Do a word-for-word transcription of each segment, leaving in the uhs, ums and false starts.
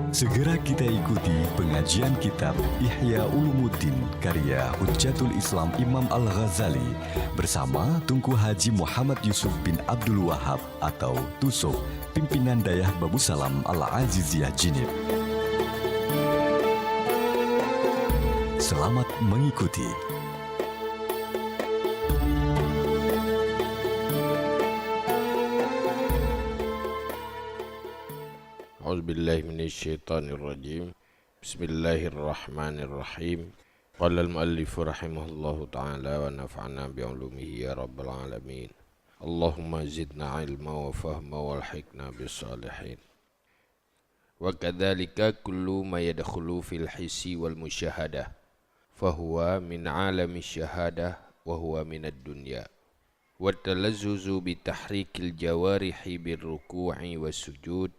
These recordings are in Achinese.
Segera kita ikuti pengajian kitab Ihya Ulumuddin karya Hujjatul Islam Imam Al-Ghazali bersama Tunku Haji Muhammad Yusuf bin Abdul Wahab atau Tusok, pimpinan Dayah Babusalam Al-Aziziyah Jinib. Selamat mengikuti. أعوذ بالله من الشيطان الرجيم. بسم الله الرحمن الرحيم. قال المؤلف رحمه الله تعالى ونفعنا بعلومه يا رب العالمين. اللهم زدنا علما وفهما والحقنا بالصالحين. وكذلك كل ما يدخل في الحس والمشاهدة فهو من عالم الشهادة وهو من الدنيا. والتلذذ بتحريك الجوارح بالركوع والسجود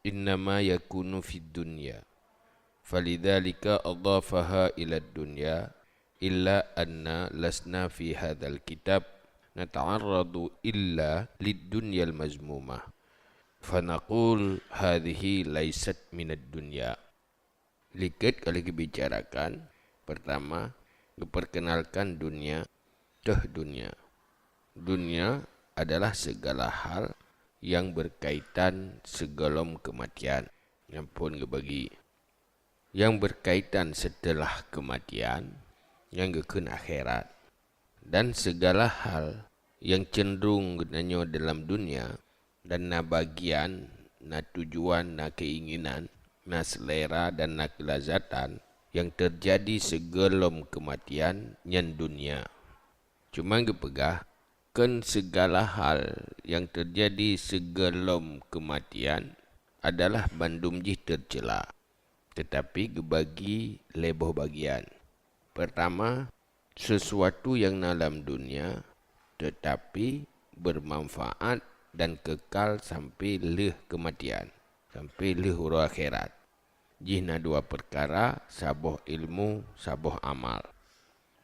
إنما يكون في الدنيا، فلذلك أضافها إلى الدنيا، إلا أننا لسنا في هذا الكتاب نتعرض إلا للدنيا المذمومة، فنقول هذه ليست من الدنيا. Likot ka lheueh geubicarakan, pertama, geuperkenalkan dunia, teuh dunia. Dunia adalah segala hal yang berkaitan sebelum kematian, nyang phon geubagi. Yang berkaitan setelah kematian, nyang geukheun akhirat. Dan segala hal yang cenderung geutanyoe dalam dunia dan na bagian, na tujuan, na keinginan, na selera dan na kelazatan yang terjadi sebelum kematian nyan dunia. Cuma geupeugah, kon segala hal yang terjadi sebelum kematian adalah bandum jih tercela, tetapi geubagi lé boh bagian. Pertama, sesuatu yang na lam dunia tetapi bermanfaat dan kekal sampai lheueh kematian, sampai lheueh uroe akhirat. Jih na dua perkara, saboh ilmu, saboh amal.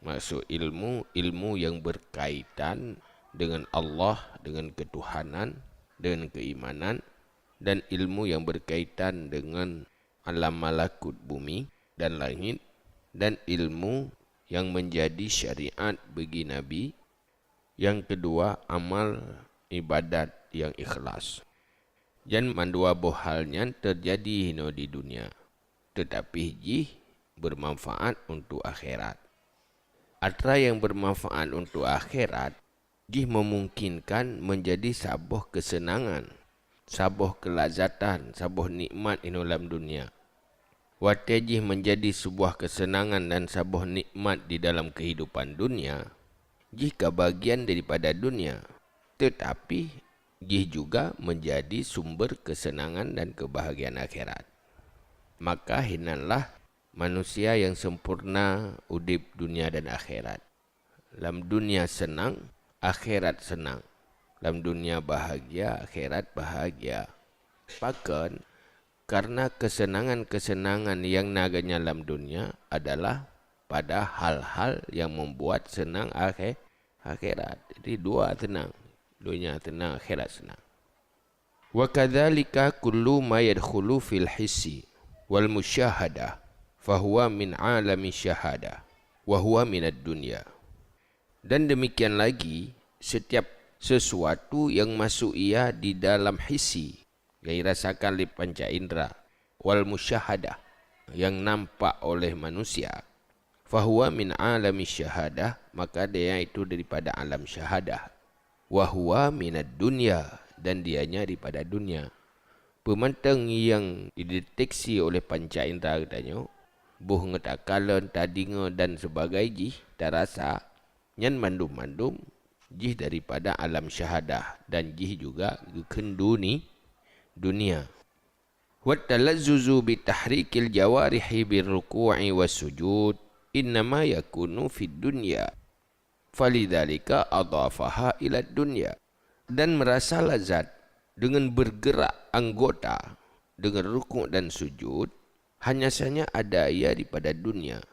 Maksud ilmu, ilmu yang berkaitan dengan Allah, dengan ketuhanan, dengan keimanan, dan ilmu yang berkaitan dengan alam malakut bumi dan langit, dan ilmu yang menjadi syariat bagi Nabi. Yang kedua, amal ibadat yang ikhlas. Dan mandua boh hal nyan terjadi hino di dunia, tetapi jih bermanfaat untuk akhirat. Atra yang bermanfaat untuk akhirat jih memungkinkan menjadi saboh kesenangan, saboh kelazatan, saboh nikmat inoe lam dunia. Watée jih menjadi sebuah kesenangan dan saboh nikmat di dalam kehidupan dunia, jih ka bagian daripada dunia, tetapi jih juga menjadi sumber kesenangan dan kebahagiaan akhirat. Maka hinanlah manusia yang sempurna udeb dunia dan akhirat. Lam dunia seunang, akhirat seunang. Lam dunia bahagia, akhirat bahagia. Pakon? Karena kesenangan-kesenangan yang na geuhnyan lam dunia adalah pada hal-hal yang membuat seunang akhe-, akhirat. Jadi dua seunang, dunia seunang, akhirat seunang. Wa kadzalika kullu ma yadkhulu fil hissi wal musyahadah fahuwa min alami syahadah wa huwa minad dunya. Dan demikian lagi, setiap sesuatu yang masuk ia di dalam hissi, yang dirasakan lé panca indra, wal musyahadah, yang nampak oleh manusia, fahuwa min alami syahadah, maka dia itu daripada alam syahadah. Wa huwa minad dunya, dan dianya daripada dunia. Peumantong nyang dideteksi oleh panca indra geutanyoe, boh ngeutakalon, tadingoe dan sebagai jih tarasa, nyan mandum-mandum jih daripada alam syahadah dan jih juga geukheun duni-, dunia. Wat talazzuzu bi tahrikil jawarihi bir ruku'i was sujud innama yakunu fid dunya. Falidzalika adhafaha ila dunya. Dan merasa lazat dengan bergerak anggota, dengan rukuk dan sujud, hanya saja ada ia daripada dunia.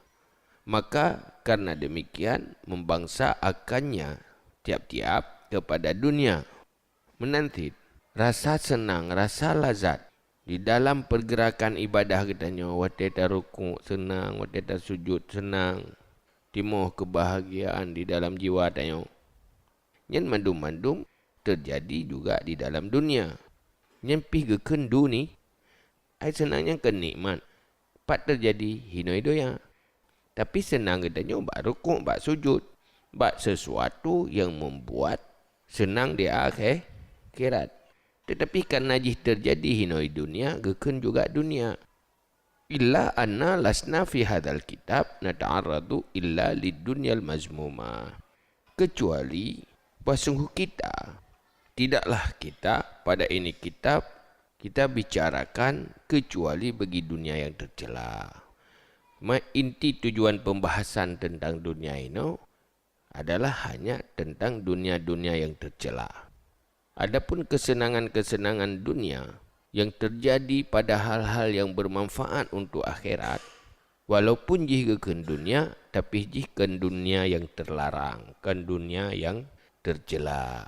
Maka karena demikian membangsa akannya tiap-tiap kepada dunia. Meunan cit, rasa seunang, rasa lazat Di dalam pergerakan ibadah geutanyoe, watée tarukuk seunang, watée tasujud seunang, timoh keubahgiaan di dalam jiwa tanyoe. Nyan mandum-mandum teujadi juga di dalam dunia. Nyan pih geukheun duni, ai seunang nyan keu nikmat. Pat teujadi hinoe donya. Tapi seunang geutanyoe bak rukuk, bak sujud, bak sesuatu nyang membuat seunang di akhé-, akhirat. Tetapi karena jih teujadi hinoe dunia, geukheun juga dunia. Illa anna lasna fi hadzal kitab nata'arradu illa lid dunyal mazmumah. Kecuali bahwa sungguh kita, tidaklah kita pada ini kitab, kita bicarakan kecuali bagi dunia yang tercela. Ma-, inti tujuan pembahasan tentang dunia inoe adalah hanya tentang dunia-dunia yang tercela. Adapun kesenangan-kesenangan dunia yang terjadi pada hal-hal yang bermanfaat untuk akhirat, walaupun jih geukheun dunia, tapi jih kon dunia yang terlarang, kon dunia yang tercela.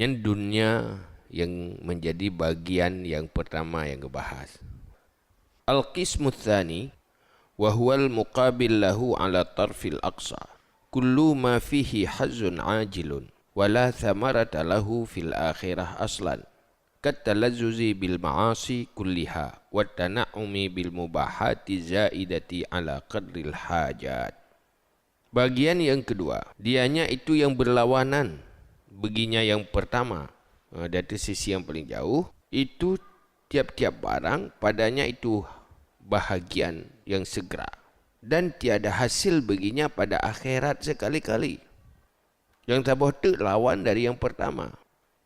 Nyan dunia yang menjadi bagian yang pertama yang geubahas. Al-qismu tsani, wa huwal muqabil lahu ala tarfil aqsa. Kullu ma fihi hazzun ajilun, wa la thamarata lahu fil akhirah aslan. Kat talazzuzi bil ma'asi kulliha, wa tana'umi bil mubahati zaidati ala qadril hajat. Bagian yang kedua, dianya itu yang berlawanan baginya yang pertama. Eh, dari sisi yang paling jauh, itu tiap-tiap barang padanya itu bahagian yang segera. Dan tiada hasil baginya pada akhirat sekali-kali. Yang saboh teuk lawan dari yang pertama.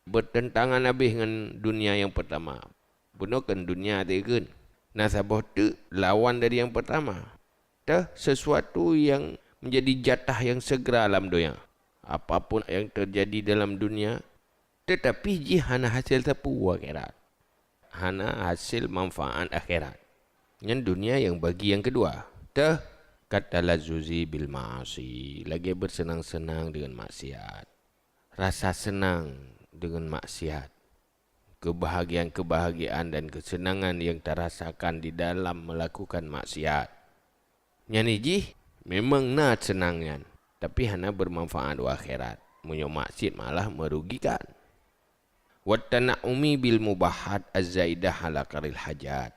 Bertentangan habéh ngon dunia yang pertama. Bunoe kon dunia teukeun. Na saboh teuk lawan dari yang pertama. Teuh sesuatu yang menjadi jatah yang segera lam donya. Apapun yang terjadi dalam dunia, tetapi jih hana hasil sapeue akhirat. Hana hasil manfaat akhirat. Nyan dunia yang bagi yang kedua. Teuh kat talazzuzi bil ma'asi, lagée bersenang-senang dengan maksiat. Rasa senang dengan maksiat. Kebahagiaan-kebahagiaan dan kesenangan yang tarasakan di dalam melakukan maksiat. Nyan jih memang na seunang nyan, tapi hana bermanfaat u akhirat. Meunyoe maksiat malah merugikan. Wat tana'umi bil mubahat az-zaidah ala qadril hajat.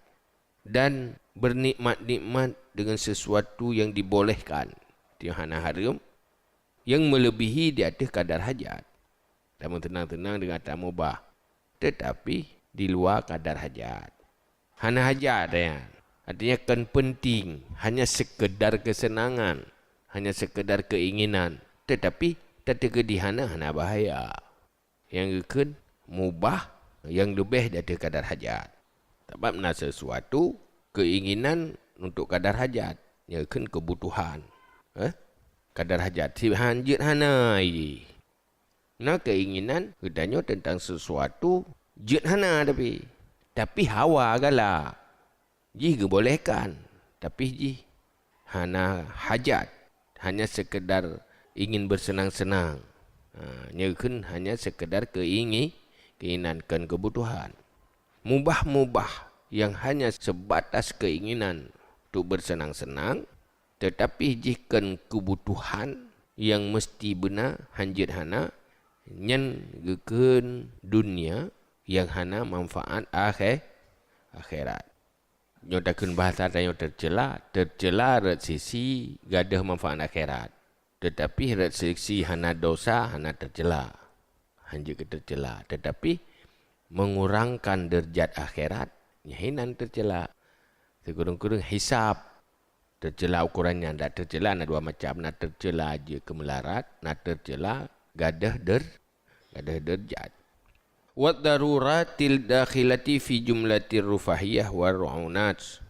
Dan bernikmat-nikmat dengan sesuatu yang dibolehkan. Artinya hana hareuem, yang melebihi di ateueh kadar hajat. Tameuteunang-teunang deungon atra mubah, tetapi di luwa kadar hajat. Hana hajat nyan, artinya kon penting, hanya sekedar kesenangan, hanya sekedar keinginan, tetapi tateukeudi hana, hana bahaya. Nyang geukheun mubah nyang leubeh dari kadar hajat. Sabab na sesuatu keinginan untuk kadar hajat, nyang geukheun kebutuhan. Eh? Kadar hajat, si han jeuet hana jih. Na keinginan geutanyoe tentang sesuatu jeuet hana tapi. Tapi hawa galak. Jih geubolehkan, tapi jih hana hajat, hanya sekedar ingin bersenang-senang. Ha, nyoe kheun hanya sekedar keingi-, keinginan, kon kebutuhan. Mubah-mubah yang hanya sebatas keinginan untuk bersenang-senang, tetapi jih kon kebutuhan yang mesti beuna, hanjeuet hana, nyan geukheun dunia yang hana manfaat akhé-, akhirat. Nyoe takheun bahasa tanyoe teucela, teucela rot sisi gadôh manfaat akhirat. Tetapi rot sisi hana dosa, hana teucela. Hanjeuet keu teucela, tetapi mengurangkan derajat akhirat, nyan hinan teucela. Sikureueng-kureueng hisab. Teucela ukuran nyan, dak teucela na dua macam, na teucela jeuet keu meularat, na teucela gadôh der-, gadôh derajat. Wad daruratil dakhilati fi jumlatir rufahiyah war ru'unat.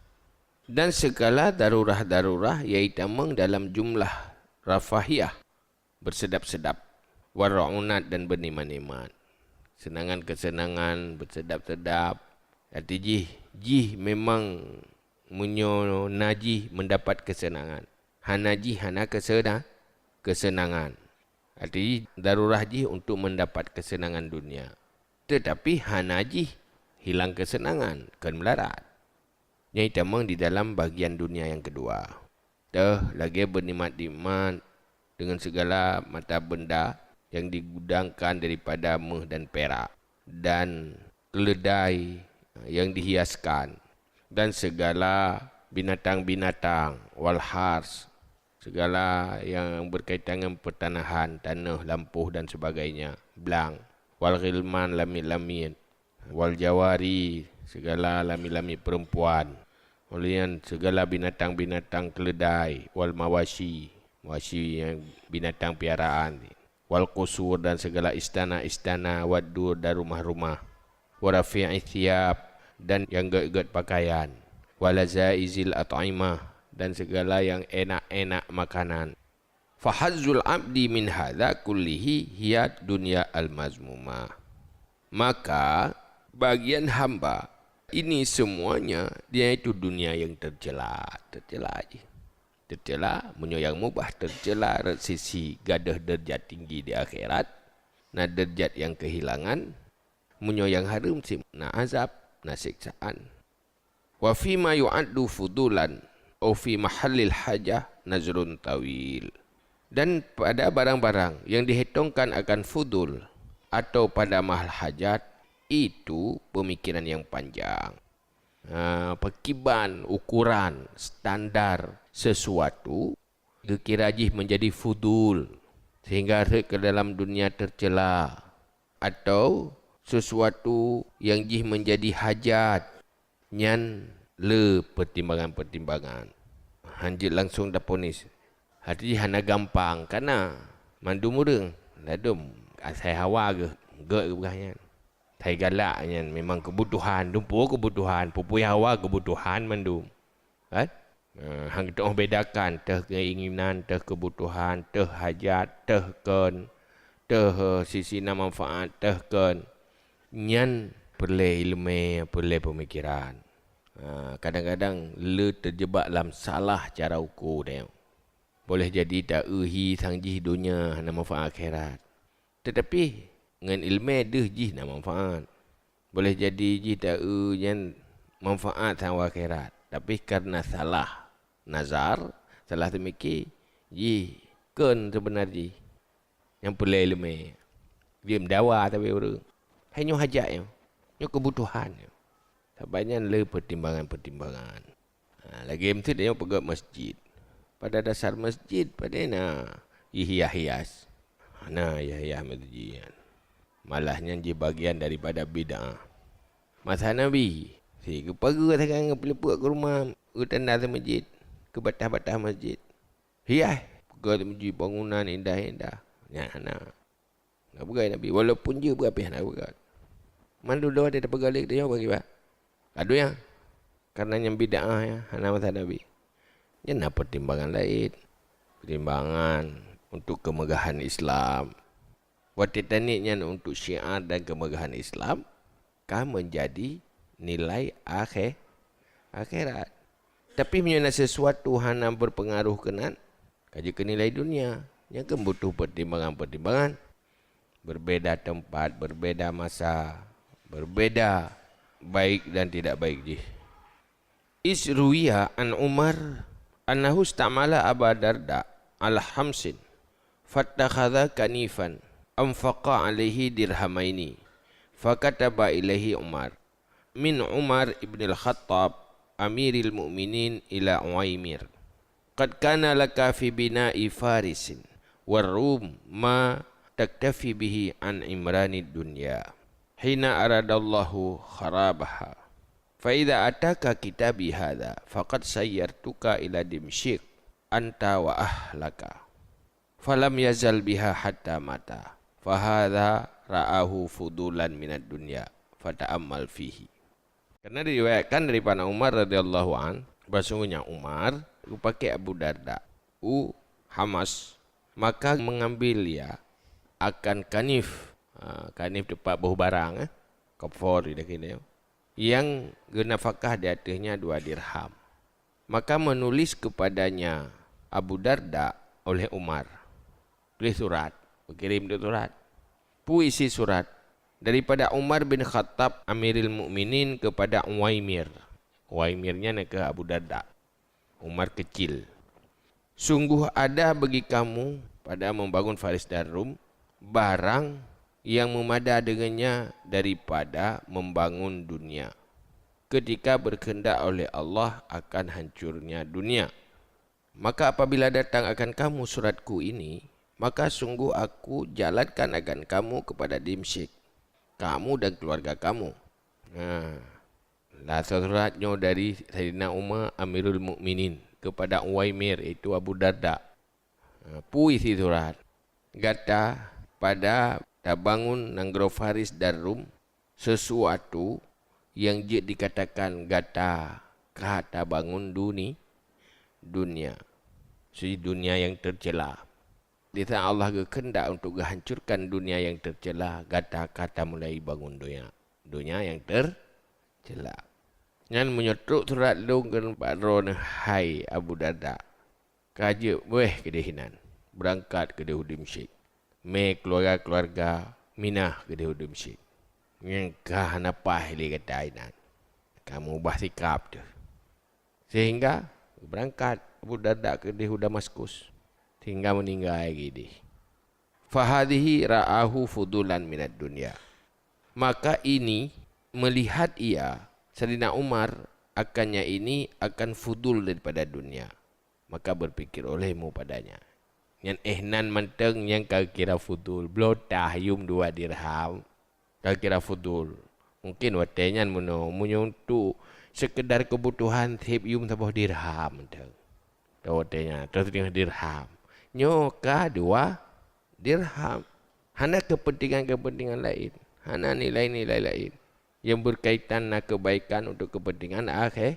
Dan segala darurah-darurah yang tamong dalam jumlah rafahiyah, bersedap-sedap, war ru'unat dan bernikmat-nikmat. Senangan-kesenangan, bersedap-sedap. Arti jih, jih memang meunyoe na jih mendapat kesenangan. Hana jih hana kesena-, kesenangan. Arti darurah jih untuk mendapat kesenangan dunia. Tetapi hana jih hilang keuseunangan, kon meularat. Nyan tamong di dalam bagian dunia nyang keudua. Teuh lagée beunikmat-nikmat deungon segala mata benda nyang digudangkan daripada méuh dan pirak, dan keuleudai nyang dihiaskan, dan segala binatang-binatang, wal hars, segala nyang berkaitan ngon peutanahan, tanoh, lampôh dan sebagainya, blang, wal ghilman, lamiet-lamiet, wal jawari, segala lamiet-lamiet perempuan, ulian segala binatang-binatang keuleudai, wal mawashi, mawashi nyang binatang piaraan, wal qusur dan segala istana-istana, wad dur dan rumah-rumah, wa rafi'i thiyab dan nyang gét-gét pakaian, wa lazaizil at'imah dan segala nyang enak-enak makanan. Fahazzul abdi min hadza kullihi hiya dunya al-mazmumah. Maka bagian hamba ini semuanya yaitu dunia yang tercela, tercela jih. Tercela, meunyoe nyang mubah tercela rot sisi gadôh deurajat tinggi di akhirat, na deurajat nyang keuhilangan, meunyoe nyang hareuem sit na azab, na siksaan. Wa fima yu'addu fudulan, au fi mahallil hajah nazrun tawil. Dan pada barang-barang yang dihitungkan akan fudul atau pada mahal hajat, itu pemikiran yang panjang. Ha, peukiban, ukuran, standar sesuatu, geukira jih menjadi fudul, sehingga rhot ke dalam dunia tercela, atau sesuatu yang jih menjadi hajat, nyan le pertimbangan-pertimbangan. Hanjeuet langsung taponis. Hati jih hana gampang, kana mandum ureuëng ladum asai hawa geuh, gét geupeugah nyan. Asai galak nyan memang kebutuhan, dumpeue kebutuhan, pupui hawa kebutuhan mandum. Kan? Eh, hang teuh bedakan, teuh keinginan, teuh kebutuhan, teuh hajat, teuh kon, teuh, eh, sisi na manfaat, teuh kon. Nyan peureulée iéleumé, peureulée peumikiran. Ha, kadang-kadang le teujebak lam salah cara uko deh. Boleh jadi ta-eu hi sang jih donya hana manfaat akhirat. Tetapi ngon iéleumé deuh jih na manfaat. Boleh jadi jih ta-eu nyan manfaat sang u akhirat, tapi karena salah nazar, salah teumiki, jih kon seubeuna jih. Nyang peureulée iéleumé. Jeuem dawa tapi ureuëng. Hai nyoe hajat nyoe. Nyoe keubutuhan nyoe. Sabab nyan le peutimbangan-peutimbangan. Ha, lagée meuseujid nyoe peugét masjid. Pada dasar masjid padé na hias-hias. Hana hias-hias masjid nyan. Malah nyan jih bagian daripada bid'ah. Masa Nabi, si geupageue sagai geupeuleupeuek keu rumoh, geutanda si masjid, keu batah-batah masjid. Hias, peugét masjid bangunan indah-indah. Nyan hana. Hana peugét Nabi, walaupun jeuet beurapih hana peugét. Mandum dua ada tapeugét lé tanyoe bagi bah. Aduh ya, karena nyang bid'ah ya, hana masa Nabi. Nyan na pertimbangan lain. Pertimbangan untuk kemegahan Islam. Watée taniet nyan untuk syiar dan kemegahan Islam, ka menjadi nilai akhé-, akhirat. Tapi meunyoe na sesuatu hana berpengaruh keunan, ka jeuet keu nilai dunia, nyan kan butuh pertimbangan-pertimbangan. Berbeda tempat, berbeda masa, berbeda baik dan tidak baik jih. Is ruwiya an Umar annahu istamala Aba Darda ala hamsin, fattakhadha kanifan, anfaqa alaihi dirhamaini, fakataba ilaihi Umar, min Umar ibnil Khattab, Amiril Mu'minin, ila Uwaimir. Qad kana laka fi bina'i Farisin war Rum ma taktafi bihi an imranid dunya, hina aradallahu kharabaha. Fa idza ataka kitabi hadza, faqad sayyartuka ila Dimsyik, anta wa ahlaka. Falam yazal biha hatta mata. Fahadza ra'ahu fudulan minad dunya, fata'ammal fihi. Karena diriwayatkan daripada Umar radhiyallahu an, bahwasanya Umar geupakai Abu Darda u Hamas, maka mengambil ia akan kanif, ha, kanif tempat boh barang, eh, kofor di kini, yang geunafakah di atasnya dua dirham. Maka menulis kepadanya Abu Darda oleh Umar. Tulis surat, berkirim tu surat. Peue isi surat? Daripada Umar bin Khattab Amirul Mukminin kepada Uwaimir. Uwaimir nyan keuh Abu Darda. Umar kecil. Sungguh ada bagi kamu pada membangun Faris dan Rum barang yang memada dengannya daripada membangun dunia, ketika berkehendak oleh Allah akan hancurnya dunia. Maka apabila datang akan kamu suratku ini, maka sungguh aku jalankan akan kamu kepada Dimsyik, kamu dan keluarga kamu. Nah, lah surat nyoe dari Saidina Umar Amirul Mukminin kepada Uwaimir, iaitu Abu Darda. Ha, peue isi surat? Gata pada tabangun nanggroe Faris dan Rum, sesuatu yang jeuet dikatakan gata ka tabangun duni-, dunia. Si dunia yang tercela. Di saat Allah geukehendak untuk geuhancurkan dunia yang tercela, gata ka tamulai bangun dunia, dunia yang tercela. Nyan meunyoe trok surat lôn keu bak droeneuh, hai Abu Darda, ka jeuet wéh keudeh inan, beurangkat keudeh u Dimsyik. Mé keuluwarga-keuluwarga minah keudeh u Dimsyik. Nyan ka hana paih lé gata inan. Ka meuubah sikap teuh. Sehingga beurangkat Abu Darda keudeh u Damaskus, sehingga meuninggai keudeh. Fahadhihi ra'ahu fudulan minad dunya. Maka ini melihat ia, Saidina Umar, akannya ini akan fudul daripada dunia. Maka berpikir olehmu padanya. Nyan éh nan mantong nyang ka kira fudul, bloe tah yum dua dirham. Ka kira fudul. Mungkin watée nyan meunoe, meunyoe untuk sekedar kebutuhan seb yum saboh dirham mantong. Watée nyan, atau setengah dirham. Nyoe ka dua dirham. Hana kepentingan-kepentingan laén. Hana nilai-nilai laén. Yang berkaitan na kebaikan untuk kepentingan akhé-,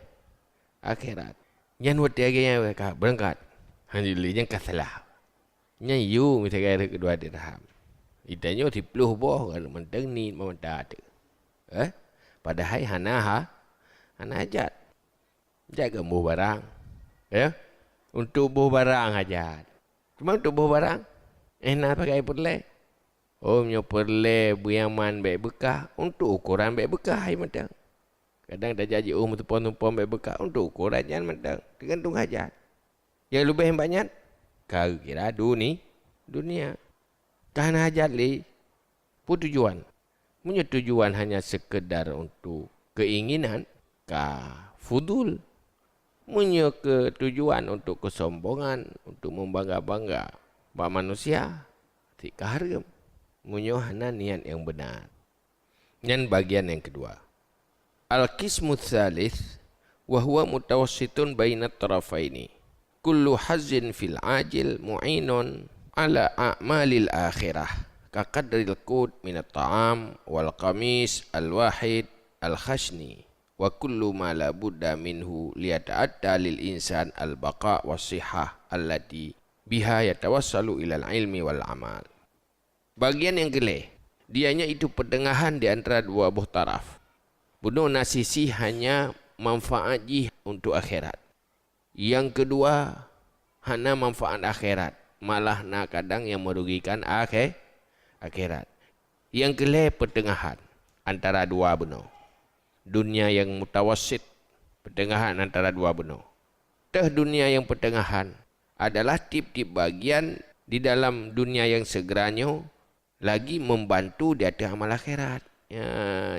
akhirat. Nyan watée lagée nyan ka beurangkat. Alhamdulillah, nyan ka salah. Nyan yum misalkan rhot keudua dirham. Geutanyoe siplôh boh kan mantong niet meumata teuh. Eh? Padahai hana ha-, hana hajat. Jak keu boh barang. Ya? Untuk boh barang hajat. Cuma untuk boh barang, eh, na pakai peureulée. Oh, meunyoe peureulée beuyaman bék beukah, untuk ukoran bék beukah hai mantong. Kadang tajak jiôh meuteupon-teupon bék beukah, untuk ukoran nyan mantong, teugantung hajat. Nyang leubeh bak nyan, ka geukira duni-, dunia. Ka hana hajat lé. Peue tujuan? Meunyoe tujuan hanya sekedar untuk keinginan, ka fudul. Meunyoe keu tujuan untuk keusombongan, untuk meubangga-bangga bak manusia, cit ka hareuem. Meunyoe hana niat nyang beuna. Nyan bagian nyang keudua. Al-qismu tsalits wa huwa mutawassitun baina tarafaini. Kullu hazzin fil ajil mu'inun ala a'malil akhirah, ka qadril qut minat ta'am wal qamis al wahid al khasni, wa kullu ma la budda minhu liyata'atta lil insan al baqa was sihah allati biha yatawassalu ilal ilmi wal amal. Bagian nyang keulhée, dia nyoe peunteungahan di antara dua boh taraf. Bunoe na sisi hanya manfaat jih untuk akhirat. Nyang keudua, hana manfaat akhirat, malah na kadang nyang meurugikan akhé-, akhirat. Nyang keulhée peunteungahan antara dua bunoe. Dunia nyang mutawassit, peunteungahan antara dua bunoe. Teuh dunia nyang peunteungahan adalah tieb-tieb bagian di dalam dunia nyang seugera nyoe lagi membantu di ateueh amal akhirat. Ya,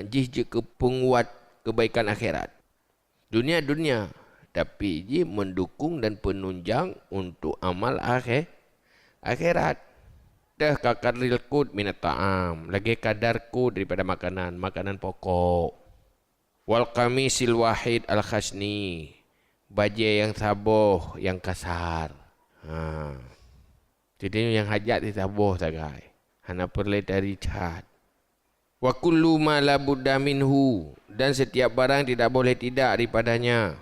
jih jeuet keu peunguat kebaikan akhirat. Dunia-dunia, tapi jih mendukung dan penunjang untuk amal akhé-, akhirat. Teuh ka qadril qut minat ta'am, lagée kadar qut daripada makanan, makanan pokok. Wal qamisil wahid al khasni, bajée nyang saboh nyang kasar. Ha. Jadi nyang hajat di saboh sagai. Hana peureulée dari that. Wa kullu ma la budda minhu, dan setiap barang tidak boleh tidak daripadanya.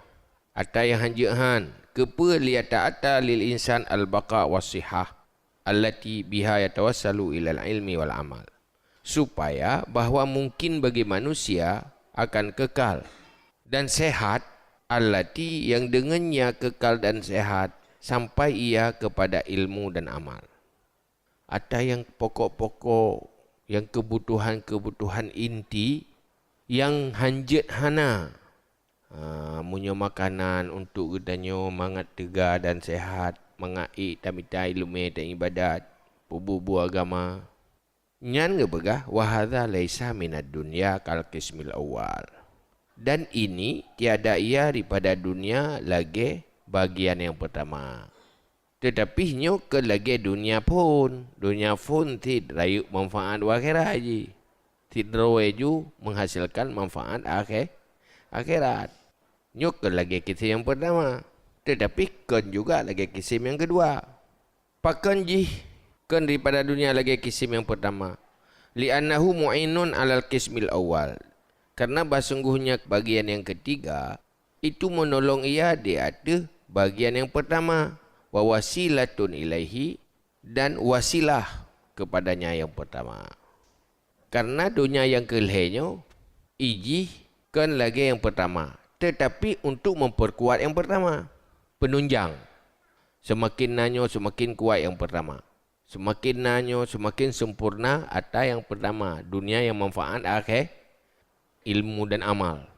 Ata nyang hanjeuet han, keupeue liyata'atta lil insan al baqa was sihah, allati biha yatawassalu ilal ilmi wal amal. Supaya bahwa mungkin bagi manusia akan kekal dan sehat, allati yang dengannya kekal dan sehat sampai ia kepada ilmu dan amal. Ata nyang pokok-pokok nyang keubutuhan-keubutuhan inti nyang hanjeuet hana. Ha, meunyoe makanan untuk geutanyoe mangat teuga dan sehat, mangat ék tamita iéleumé dan iébadat, peubuet-buet agama, nyan geupeugah, "Wa hadza laisa minad dunya kal qismil awwal." Dan ini tiada ia daripada dunia lagée bagian yang pertama. Teutapi nyoe kon lagée dunia phon. Dunia phon cit rayeuk manfaat u akhirat jih. Cit droe ju menghasilkan manfaat akhé-, akhirat. Nyoe kon lagée kisim nyang peurtama, teutapi kon juga lagée kisim nyang keudua. Pakon jih kon daripada dunia lagée kisim nyang peurtama? "Li'annahu mu'inun 'alal qismil awwal." Karena bahsungguhnya bagian yang ketiga itu menolong ia di ateueh bagian yang pertama, wa wasilatun ilaihi, dan wasilah kepadanya yang pertama. Karena donya nyang keu lhée nyoe, i jih kon lagée nyang pertama, teutapi untuk memperkuat nyang pertama. Penunjang. Seumaken na nyoe, seumaken kuat nyang pertama. Seumaken na nyoe, seumaken sempurna atra nyang pertama, dunia nyang manfaat akhé, ilmu dan amal.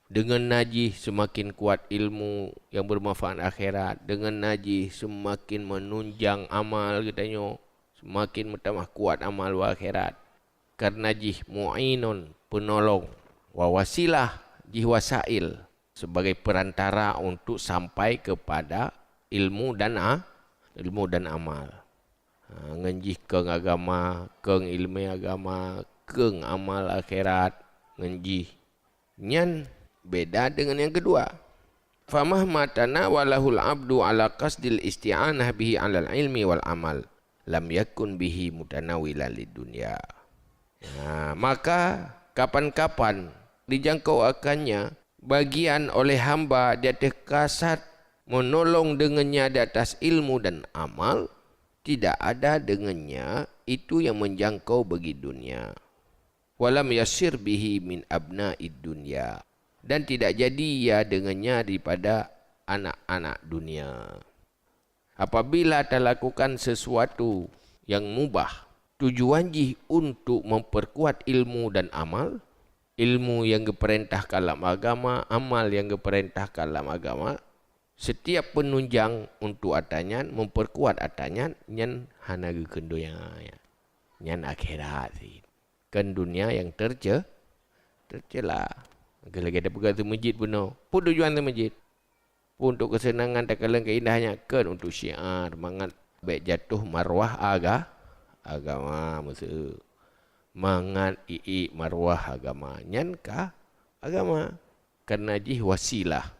Deungon na jih seumaken kuat ilmu nyang beumanfaat akhirat, deungon na jih seumaken meununjang amal geutanyoe, seumaken meutamah kuat amal u akhirat. Karena jih mu'inun, peunolong, wa wasilah, jih wasail, sebagai perantara untuk sampai kepada ilmu dan a-, ilmu dan amal. Ha, ngon jih kong agama, kong iéleumé agama, kong amal akhirat, ngon jih. Nyan beda deungon nyang keudua. "Famahma tanawalahul abdu 'ala qasdil isti'anah bihi 'alal ilmi wal amal, lam yakun bihi mutanawilan lid dunya." Nah, maka kapan-kapan dijangkau akannya bagian oleh hamba di ateueh kasad menolong deungon nya di atas ilmu dan amal, tidak ada deungon nya itu yang menjangkau bagi dunia. "Walam yasir bihi min abna'id dunya," dan tidak jadi ia deungon nya daripada anak-anak dunia. Apabila talakukan sesuatu yang mubah, tujuan jih untuk memperkuat ilmu dan amal, ilmu nyang geupeurintahkan lam agama, amal nyang geupeurintahkan lam agama, setiap penunjang untuk atra nyan, memperkuat atra nyan, nyan hana geukheun donya. Nyan akhirat cit. Kon dunia nyang terce-, tercela. Lagée-lagée tapeugah seumeujid bunoe. Peue tujuan seumeujid? Peue untuk keuseunangan takalon keuindahan nyan? Kon untuk syiar, mangat bék jatoh marwah aga-, agama, meuseu. Mangat iék marwah agama. Nyan ka agama. Karena jih wasilah.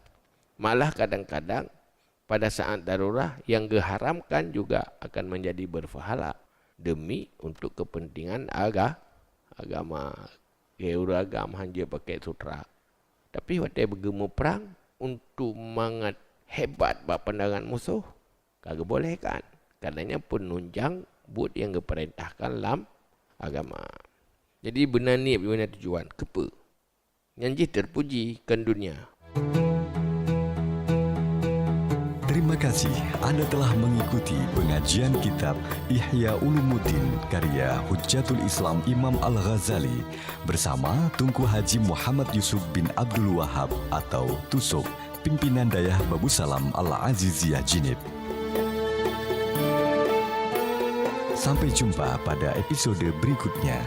Malah kadang-kadang pada saat darurah yang geuharamkan juga akan menjadi berpahala demi untuk kepentingan aga-, agama. Gaya ureueng agam hanjeuet pakai sutra. Tapi watée beugeumeue prang untuk mangat hebat bak pandangan musoh, ka geubolehkan. Karenanya penunjang buet nyang geupeurintahkan lam agama. Jadi beuna niet, beuna tujuan. Keupeue? Nyan jih terpuji kon dunia. Terima kasih Anda telah mengikuti pengajian kitab Ihya Ulumuddin karya Hujjatul Islam Imam Al-Ghazali bersama Tunku Haji Muhammad Yusuf bin Abdul Wahab atau Tusok, pimpinan Dayah Babusalam Al-Aziziyah Jinib. Sampai jumpa pada episode berikutnya.